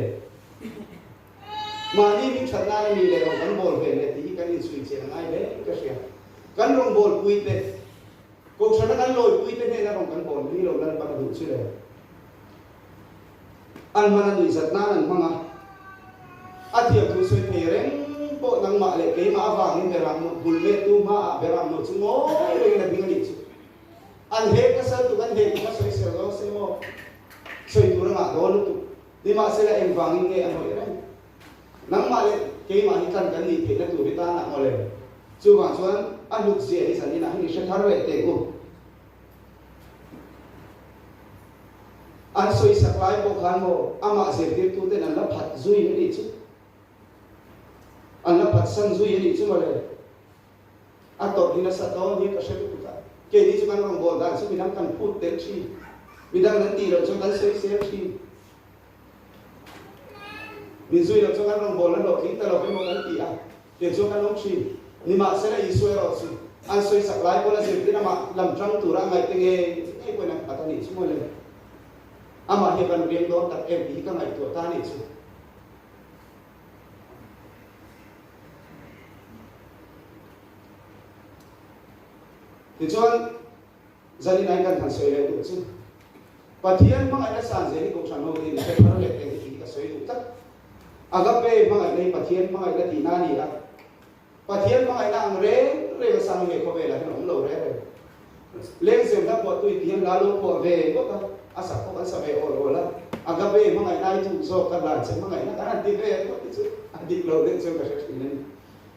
Mahni min that nan a ni le rawng kan bawl ve le tih hi kan inchhui chian a ngai hle in ka hria. Kan rawng bawl pui te, Kohhrana kan lawi pui te hnena rawng kan bawl ni lo Lalpan a duh chu le. An hman a nuihzat nan an hmang a, a thiam thu sawi thei reng pawh nangmah leh keimah avangin beram no bul mettu hmaah beram no chu ngawi rengin a ding a nih chu. An hek nasa lutuk, an hek kha sawi sel dawn se maw? Sawi tur a ngah dawn lutuk. Nimahsela engvangin nge a ngawih reng? Nangmah leh keimah hi tlan kan nih theihna tur hi tanah maw le? Chuvang chuan a hlut zia hi zaninah hian i hre thar leh teh u. An sawisak lai pawh khan maw amah zirtirtuten an la phat zui a nih chu. An la phatsan zui a nih chu mawle. A tawrh hi nasa dawn hi ka hre lutuk a. Keini chu kan rawngbâwl dan chu midang kan phut tel thin. Midang an tih loh chuan kan sawisel thin. Min zui loh chuan kan rawngbâwl a hlawhtling ta lo emaw kan ti a. Tiang chuan kan awm thin. Nimahsela Isua erawh chu an sawisak lai pawn a zirtir amah lam tang tura a ngaihte ngei ngei pawhin a phat a nih chu mawle. Amah hi a van riang dawn tak em tih hi ka ngaihtuah ta a nih chu. Tichuan, zanin kan han sawi leh duh chu Pathian hmangaihna san zel hi Kohhran ho te in hre thar leh teh hi tih hi ka sawi duh tlat. Agape hmangaihna hi Pathian hmangaihna tihna a ni a. Pathian hmangaihna ang reng reng a sang he khawvelah hian a awm lo reng reng. Lengzem hla phuah tui ti hian hla lo phuah ve ngawt a, a sak pawh kan sa ve awl awl a, agape hmangaihna ai thuh zawk ka hlan che hmangaihna kan han ti ve ngawt hi chu a dik lo deuh chuan ka hre thin a ni.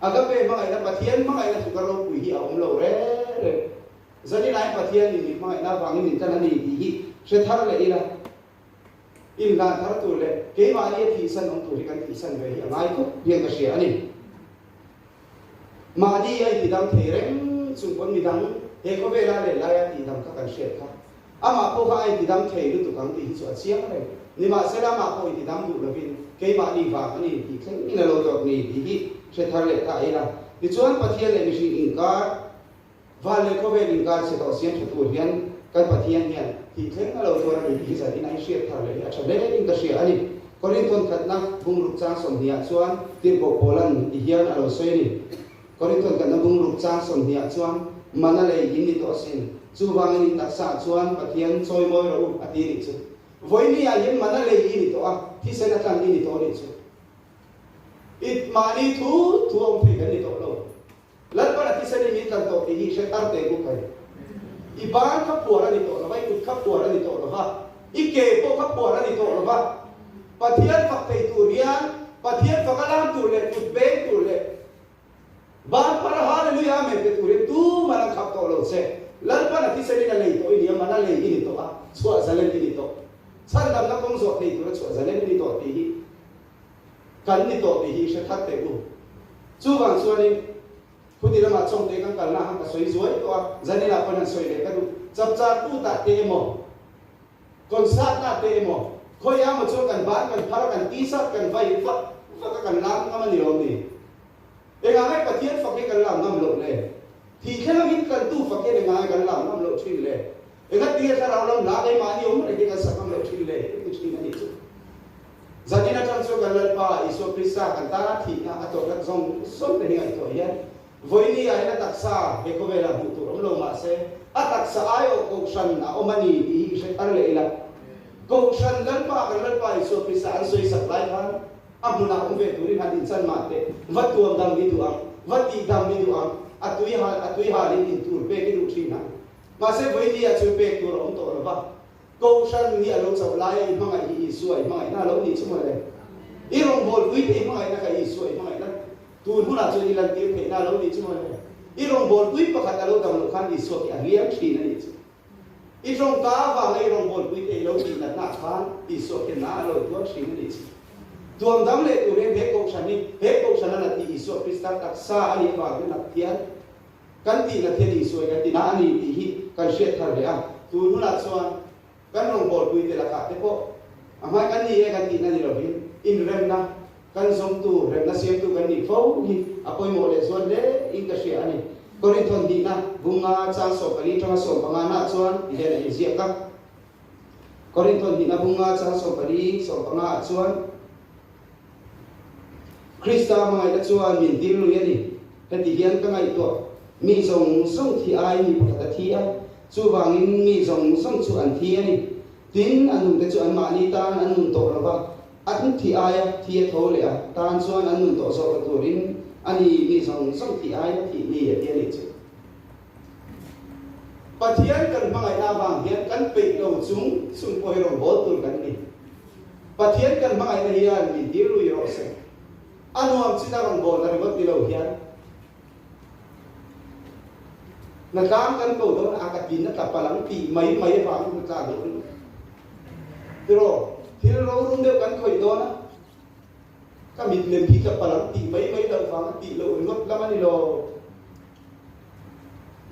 Agape hmangaihna Pathian hmangaihna thuka ropui hi a awm lo reng reng. Zanilai Pathian in min hmangaihna avangin min tan a ni tih hi hre thar leh ila, inhlan thar tur leh keimahni a thihsan awm tur hi kan thihsan ve hi a ngai khawp hian ka hria a ni. Mahni a intidam thei reng chung pawn midang he khawvela leh laia tihdam kha kan hriat kha. Amah pawh kha a intidam thei lutuk ang tih hi chu a chiang reng. Nimahsela amah pawh intidam duh lovin keimahni vang a ni tih thleng in a lo tawp ni tih hi hre thar leh ta ila. Tichuan Pathian leh mihring inkar Van leh khawvel inkar chhe tawh siam tha tur hian kan Pathian hian tih thleng a lo tuar a ni tih hi zanin a inhriat thar leh hi a tha hle in ka hria a ni. Korinthon khatna bungruk chang sawmhniah chuan tirhkoh Paulan ti hian a lo sawi a ni. Korinthon khatna bungruk chang sawmhniah chuan mana lei in ni tawh asin, chuvangin in taksaah chuan Pathian chawi mawi rawh u a ti nih chu. Vawiini ah hian mana lei i ni tawh a, thisen a tlan i ni tawh nih chu. I mahni thu thu a awm thei kan ni tawh lo. Lalpan a thisen i min tlan tawh tih hi hre tar teh buk ai. I ban kha phuar a ni tawh lova, i kut kha phuar a ni tawh lova, i ke pawh kha phuar a ni tawh lova. Pathian fak thei tur hian Pathian fak a lam tur leh kut beng tur leh ban phar a Hallelujah Amen pe tur hian tuman an khap tawh lo che. Lalpan a thisen in a lei tawh i ni a, man a lei i ni tawh a, chhuah zalen i ni tawh. Chhandamna kawng zawh thei tura chhuah zalen i ni tawh tih hi Kan ni tawh tih hi hre thar teh u. Chuvang chuanin khuti lamah chawngte kan kalna han ka sawi zuai tawh a, Zanila pawn han sawi leh ka duh. Chapchar kutah te emaw, concert ah te emaw, khawiah emaw chuan kan ban kan phar a, kan t-shirt kan vai vak vak a, kan lam ngam a ni lo ni. Engah nge Pathian fak hi kan lam ngam loh le? Thih thleng angin tlantu fak hian engah nge kan lam ngam loh thin le? Engatinge thlarau lam hla keimahni awm reng hi kan sak ngam loh thin le? Ti thin a nih chu. Zanin atang chuan kan Lalpa Isua Krista kan tana thihna a tawrhna zawng zawng te hi ngaihtuah hian vawiini ah hian a taksa he khawvelah hmuh tur awm lo mahse a taksa aiawh kohhran a awm a ni tih hi i hre thar leh ila. Kohhran Lalpa kan Lalpa Isua Krista an sawi sak lai khan a hmunah awm ve turin han inchan mah teh, va tuam dam i duh ang, va tih dam i duh ang, a tui hal a tui halin intur pek i duh thin ang. Mahse vawiini ah chuan pek tur a awm tawh lo va. Kohhran hi a lo chauh laia i hmangaih hi Isua i hmangaihna a lo nih chu mawle. I rawngbawlpui te i hmangaihna kha Isua i hmangaihna tun hunah chuan i lantir theihna a lo nih chu mawle. I rawngbawlpui pakhat a lo dam loh khan Isua khi a hliam thin a nih chu. I tawngka avanga i rawngbawlpui te i lo tih natna khan Isua khi na a lo tuar thin a nih chu. Tuam dam leh turin he kohhran hi he kohhran a nat hi Isua Krista taksa a nih avangin a nat hian Kan tihna thil Isua kan tina a ni tih hi kan hriat thar leh a. Tun hunah chuan kan rawngbawlpui te lakah te pawh a hmai kan ni e kan tihna ni lovin inremna kan zawngtu, remna siamtu kan nih fo hi a pawimawh leh zual hle in ka hria a ni. Korinthon hnihna bunga chang 14 tanga 15 nah chuan ti hian a inziak a. Korinthon hnihna bunga chang 14, 15 ah chuan. Krista hmangaihna chuan min tir lui a ni. Heti hian ka ngaihtuah, mi zawng zawng thi aiin mi pakhat a thi a, chuvangin mi zawng zawng chu an thi a ni. Tin, a nungte chu anmahni tan an nun tawh lo va, an thi aia thi a tho leh a tan chuan an nun tawh zawk la turin a ni, mi zawng zawng thi aia thih ni a ti a nih chu. Pathian kan hmangaihna avang hian kan peih lo chung chung pawh hi rawngbâwl tur kan ni. Pathian kan hmangaihna hian min tir lui rawh se. A nuam chin a rawngbâwlna ringawt ni lo hian hnatlang kan ko dawn a, ka tin a tla palh ang tih mai mai avangin hnatlang loh ringawt. Tiraw, thil rorum deuh kan khawih dawn a, ka mit lem hi tla palh ang tih mai mai loh vanga tih loh ringawt lam a ni lo.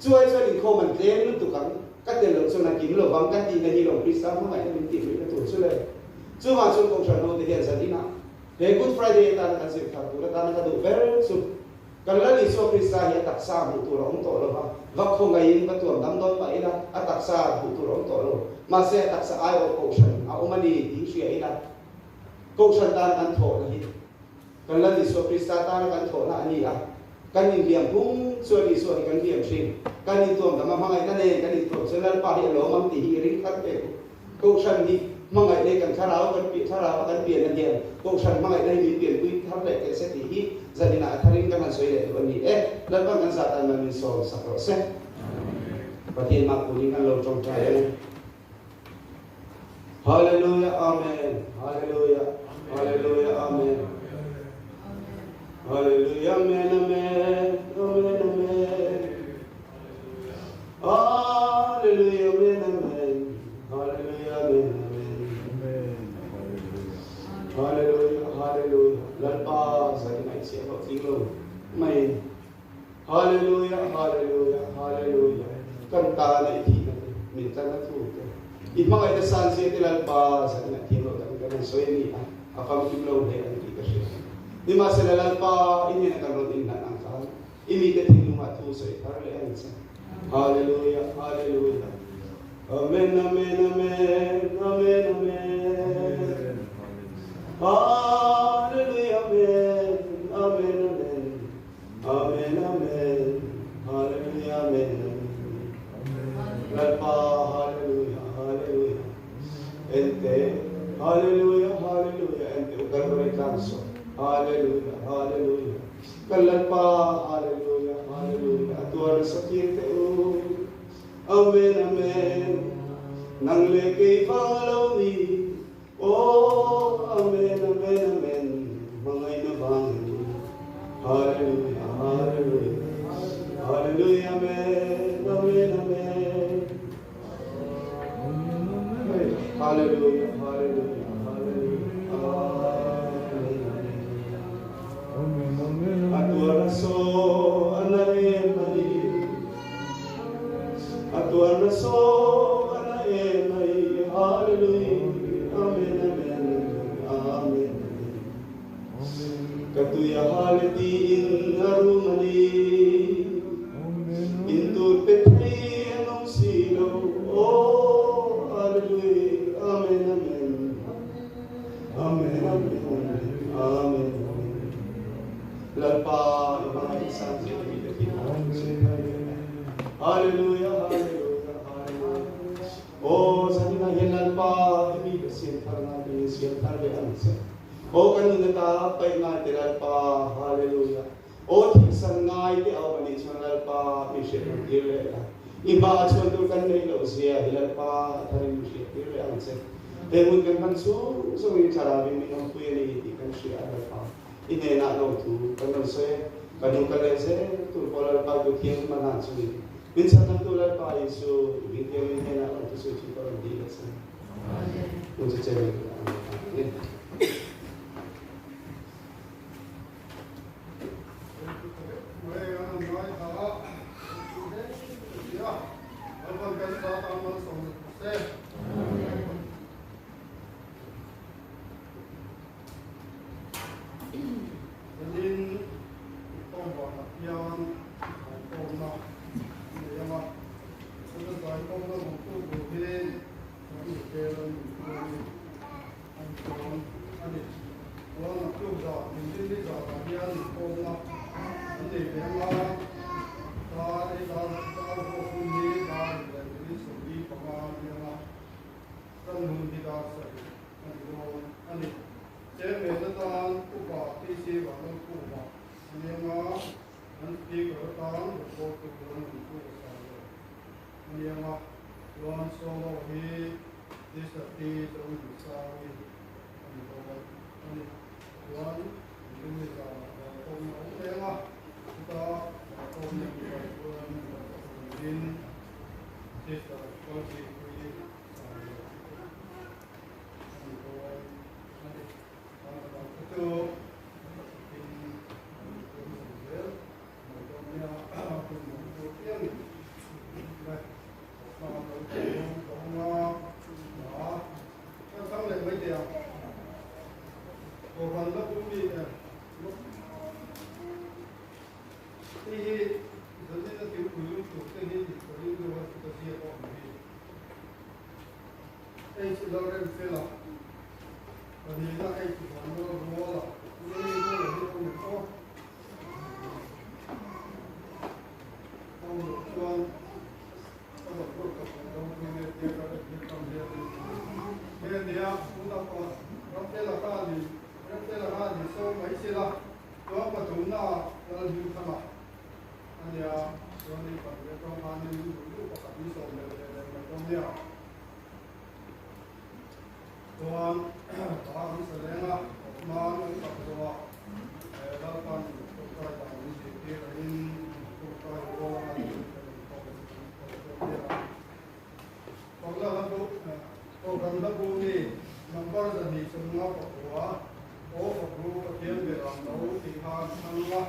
Chuai chuan inkhawm an tlem lutuk ang, ka tel loh chuan a kim lo vang kan tihna hi lo Krista hmangaihna min tih luihna tur chu le. Chuvang chuan Kohhran ho te hian zan inah he Good Friday atana kan zir thar tur atana ka duh ber chu kan Lal Isua Krista hi a taksa hmuh tur a awm tawh lo va, va khawngaihin va tuam dam dawn mah ila a taksa hmuh tur a awm tawh lo. Mahse a taksa aiawh Kohhran a awm a ni tih hria ila Kohhran tan kan thawhna hi Kan Lal Isua Krista tana kan thawhna a ni a, kan inhliam phung chuan Isua hi kan hliam thin. Kan intuam dang a hmangaihna nen kan intuam chuan Lalpa hi a lawm ang tih hi i ring thar pek u. Kohhran hi hmangaih leh kan thlarau kan piah thlarau a kan pianna hian Kohhran hmangaihna hi min pianpui thar leh teh se tih hi zaninah a tharin kan han sawi leh duh a ni e. Lalpan kan zah tan man min sawm sak rawh se. Pathian mah turin kan lo tawngtai a ni. Hallelujah Amen Hallelujah Hallelujah Amen Hallelujah Amen Amen Amen Amen Hallelujah Amen Amen Hallelujah Amen Amen Hallelujah Hallelujah Lalpa zanin a i chhiah hlawh tling lo mai. Hallelujah Hallelujah Hallelujah Kan tan a i thihna te min tlan a thu te i hmangaih na san zia te Lalpa zan in a thiam lo tak in kan han sawi a ni a a famkim lo hle an tih ka hria Nimahsela Lalpa i hnena kan rawn inhlan ang khan i mite thinlung ah thu sawi thar leh ang che Hallelujah Hallelujah Amen Amen Amen Amen Amen Hallelujah Amen Amen Amen Amen Amen Hallelujah Amen Amen Lalpa Hallelujah Hallelujah Ente Hallelujah Hallelujah Ente u Kalvari tlang saw Hallelujah Hallelujah Kan Lalpa Hallelujah Hallelujah A tuar nasa tir teh u Amen Amen Nang le kei vang a lo ni Aw Amen Amen Amen Hmangaihna vangin Hallelujah Hallelujah Hallelujah Amen Amen Amen Hallelujah Hallelujah Hallelujah Amen Amen A tuar a saw a na em a ni A tuar na saw a na em a i Hallelujah Amen Amen Amen Ka tui a hal e tiin a rum a ni In tur pe thei an awm si lo Aw Hallelujah Amen Amen Amen Amen Amen Amen Lalpa i hmangaih san zia hi ka thin a sawi thar ve a. Hallelujah Hallelujah Hallelujah Aw zanin ah hian Lalpa i mi ka siam thar ngai te in siam thar ve ang che. Aw kan nun ata paih ngai te Lalpa Hallelujah Aw thihsan ngai te a awm anih chuan Lalpa mi hriat rawn tir leh la. I hma a chuan tur kan neih loh zia hi Lalpa a thar in mi hriat tir leh ang che. He hmun kan hman chung zawng in thlarau in min awmpui a ni tih kan hria a Lalpa. I hnenah lawmthu kan rawn sawi e. Ka nu ka leh zel tur pawh Lalpa tu thiang hman ah chungin min chhandamtu Lalpa Jesuh i hming thiangin hnenah lawmthu sawi chu ka rawn dil a che. Pu chu chen in ka ang a ni. Zanin tawng vanah hian zaikhawmna an nei ang a, chuna zaikhawmna lawmtu tur hi kan hotel an min chuan an chuan a ni. Chuan a tluk zah engtin ni zahah hian inkhawmna an nei ve ang a, dar ei dar dar haw hun hi dar leh minute 45 a ni ang a, kan hun hi dar sarih a ni dawn a ni. Chairman atan Upa PC Vanlalkhuma a ni ang a, an Speaker atan Report tu an rawn pu a sa lo a ni ang a, chuan solo hi Sister T Zonunsari a ni dawn a ni. Chuan Engine zanah Zaikhawmna a awm leh ang a, chuta Zaikhawmna inbuai chuan Lalpa Sister Valzikpuii Hei chu Lalremfela pahnihna hei chu Vanlalruala Lalruala hi awm em aw awm loh chuan ka rawn ruat tak ang lo pui ve tia ka rem hi tam hle a ni nge nia tunah pawh Ramfela kha a ni Remfela kha a ni so mai sela chuan pathumna ah Lalhimthanga a nia. Chuanin kan ve tawng khanin duh duh pakhat ni sawm leh leh leh mai dawn nia. Chuan hla kan sa leng a, awpnan an tak zawh a, Lalpan tawngtai dan min zirtir angin tawngtai rual a kan inkhawm dawn nia. Pakna hla bu, Program hla bu ni number 259, Aw Fak Ru Pathian Beram Lo tih khan hmang la,